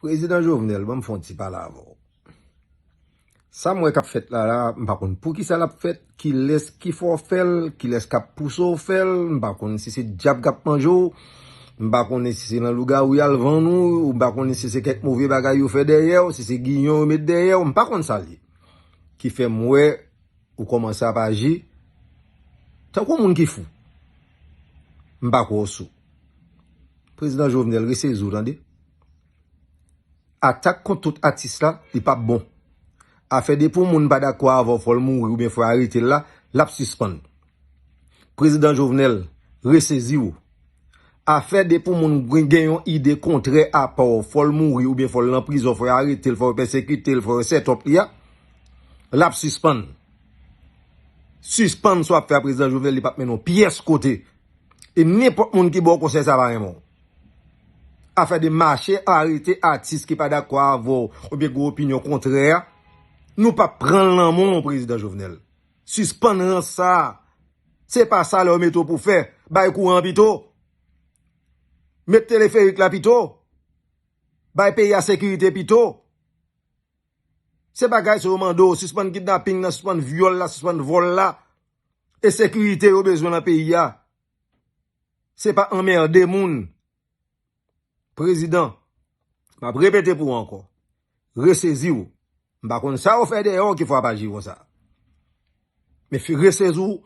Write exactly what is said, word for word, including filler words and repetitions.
Prezidan Jovenel, ban m fè yon ti pale avè w. Sa m wè k ap fèt la la, m pa konn poukisa l ap fèt, kilès ki fè w fè l, kilès k ap pouse w fè l, m pa konn si se dyab k ap manje w, m pa konnen si se nan lougawou y al vann ou, m pa konnen si se kèk move bagay yo fè dèyè w, si se giyon yo met dèyè w, m pa konn sa l ye. Ki fè m wè ou kòmanse ap aji tankou moun ki fou. M pa kwè w sou. Prezidan Jovenel, resezi w, tande. Atak kont tout atis la, li p ap bon. Afè depi yon moun pa dakò avè w, fò l mouri oubyen fò yo arete l la, l ap sispann. Prezidan Jovenel, resezi w. Afè depi yon moun gen, gen yon ide kontrè a pa w, fò l mouri oubyen fò l nan prizon, fò yo arete l, fò yo pèsekite l, fò yo set up li a, l ap sispann. Sispann sa w ap fè a, Prezidan Jovenel, li p ap mennen w pyès kote. E nenpòt moun ki ba w konsèy sa pa renmen w. Afè de mache arete atis ki pa dakò avè w oubyen gen opinyon kontrè a, nou p ap pran l nan men w, Prezidan Jovenel. Sispann rans sa a. Se pa salè yo mete w pou fè. Bay kouran pito. Met teleferik la pito. Bay peyi a sekirite pito. Se bagay sa yo mande w, sispann kidnaping nan, sispann vyòl la, sispann vòl la. E sekirite yo bezwen nan peyi a. Se pa anmède moun. Prezidan, m ap repete pou w ankò. Resezi w. M pa konn sa yo fè dèyè w ki fè w ap aji konsa. Men fi-, resezi w,